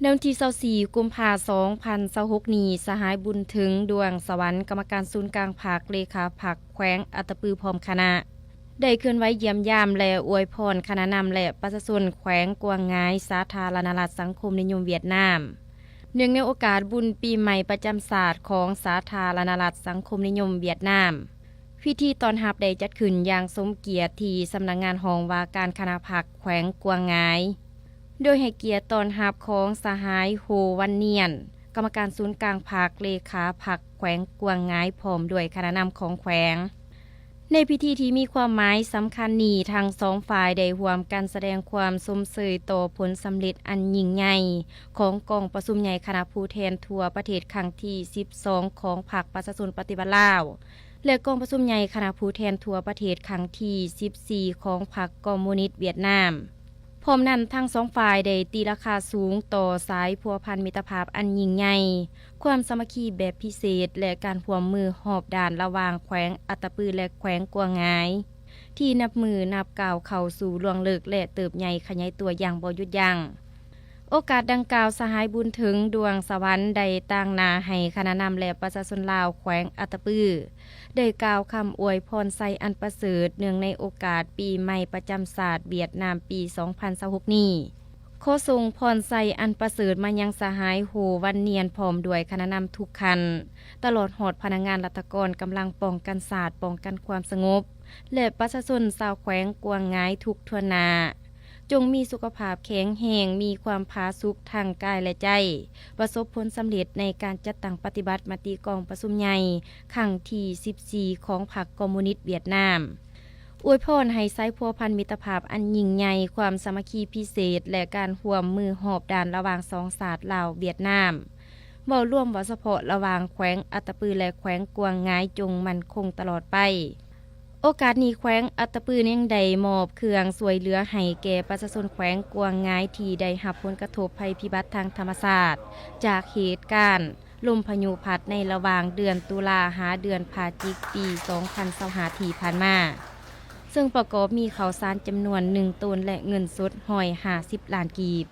ໃນວັນທີຊາວສີ່ ກຸມພາ ສອງພັນຊາວຫົກນີ້, ສະຫາຍ ບຸນເຖິງ ດວງສະຫວັນ ກຳມະການສູນກາງພັກ, ເລຂາພັກແຂວງອັດຕະປື ພ້ອມຄະນະ ໄດ້ເຄື່ອນໄຫວຢ້ຽມຢາມ ແລະ ອວຍພອນຄະນະນຳ ແລະ ປະຊາຊົນແຂວງກວາງງາຍ ສາທາລະນະລັດສັງຄົມນິຍົມຫວຽດນາມ ເນື່ອງໃນໂອກາດບຸນປີໃໝ່ປະຈຳຊາດຂອງສາທາລະນະລັດສັງຄົມນິຍົມຫວຽດນາມ. ພິທີຕ້ອນຮັບໄດ້ຈັດຂຶ້ນຢ່າງສົມກຽດທີ່ສຳນັກງານຫ້ອງວ່າການຄະນະພັກແຂວງກວາງງາຍ, ໂດຍໃຫ້ກຽດຕ້ອນຮັບຂອງສະຫາຍ ໂຮ ວັນນຽນ ກຳມະການສູນກາງພັກ, ເລຂາພັກແຂວງກວາງງາຍ ພ້ອມດ້ວຍຄະນະນຳຂອງແຂວງ. ໃນພິທີທີ່ມີຄວາມໝາຍສຳຄັນນີ້, ທັງສອງຝ່າຍໄດ້ຮ່ວມກັນສະແດງຄວາມຊົມເຊີຍຕໍ່ຜົນສຳເລັດອັນຍິ່ງໃຫຍ່ຂອງກອງປະຊຸມໃຫຍ່ຄະນະຜູ້ແທນທົ່ວປະເທດຄັ້ງທີສິບສອງ ຂອງພັກປະຊາຊົນປະຕິວັດລາວ ແລະ ກອງປະຊຸມໃຫຍ່ຄະນະຜູ້ແທນທົ່ວປະເທດຄັ້ງທີສິບສີ່ ຂອງພັກຄອມມູນິດຫວຽດນາມ. ພ້ອມນັ້ນ, ທັງສອງຝ່າຍໄດ້ຕີລາຄາສູງຕໍ່ສາຍພົວພັນມິດຕະພາບອັນຍິ່ງໃຫຍ່, ຄວາມສາມັກຄີແບບພິເສດ ແລະ ການຮ່ວມມືຮອບດ້ານລະຫວ່າງແຂວງອັດຕະປື ແລະ ແຂວງກວາງງາຍ ທີ່ນັບມື້ນັບກ້າວເຂົ້າສູ່ລວງເລິກ ແລະ ເຕີບໃຫຍ່ຂະຫຍາຍຕົວຢ່າງບໍ່ຢຸດຢັ້ງ. ໂອກາດດັ່ງກ່າວ, ສະຫາຍ ບຸນເຖິງ ດວງສະຫວັນ ໄດ້ຕາງໜ້າໃຫ້ຄະນະນຳ ແລະ ປະຊາຊົນລາວແຂວງອັດຕະປື ໄດ້ກ່າວຄຳອວຍພອນໄຊອັນປະເສີດ ເນື່ອງໃນໂອກາດປີໃໝ່ປະຈຳຊາດຫວຽດນາມປີສອງພັນຊາວຫົກນີ້. ຂໍສົ່ງພອນໄຊອັນປະເສີດມາຍັງສະຫາຍ ໂຮ ວັນນຽນ ພ້ອມດ້ວຍຄະນະນຳທຸກຂັ້ນ, ຕະຫຼອດຮອດພະນັກງານລັດຖະກອນ, ກຳລັງປ້ອງກັນຊາດ, ປ້ອງກັນຄວາມສະຫງົບ ແລະ ປະຊາຊົນຊາວແຂວງກວາງງາຍທຸກທົ່ວໜ້າ. ຈົ່ງມີສຸຂະພາບແຂງແຮງ, ມີຄວາມຜາສຸກທັງກາຍ ແລະ ໃຈ, ປະສົບຜົນສຳເລັດໃນການຈັດຕັ້ງປະຕິບັດມະຕິກອງປະຊຸມໃຫຍ່ຄັ້ງທີສິບສີ່ ຂອງພັກຄອມມູນິດຫວຽດນາມ. ອວຍພອນໃຫ້ສາຍພົວພັນມິດຕະພາບອັນຍິ່ງໃຫຍ່, ຄວາມສາມັກຄີພິເສດ ແລະ ການຮ່ວມມືຮອບດ້ານລະຫວ່າງສອງຊາດລາວ-ຫວຽດນາມ, ເວົ້າລວມວ່າສະເພາະລະຫວ່າງແຂວງອັດຕະປື ແລະ ແຂວງກວາງງາຍ ຈົ່ງໝັ້ນຄົງຕະຫຼອດໄປ. ໂອກາດນີ້, ແຂວງອັດຕະປືຍັງໄດ້ມອບເຄື່ອງຊ່ວຍເຫຼືອໃຫ້ແກ່ປະຊາຊົນແຂວງກວາງງາຍ ທີ່ໄດ້ຮັບຜົນກະທົບໄພພິບັດທາງທຳມະຊາດ ຈາກເຫດການລົມພາຍຸພັດໃນລະຫວ່າງເດືອນຕຸລາ ຫາເດືອນພະຈິກ ປີສອງພັນຊາວຫ້າທີ່ຜ່ານມາ, ເຊິ່ງປະກອບມີເຂົ້າສານຈຳນວນໜຶ່ງໂຕນ ແລະ ເງິນສົດຮ້ອຍຫ້າສິບລ້ານກີບ.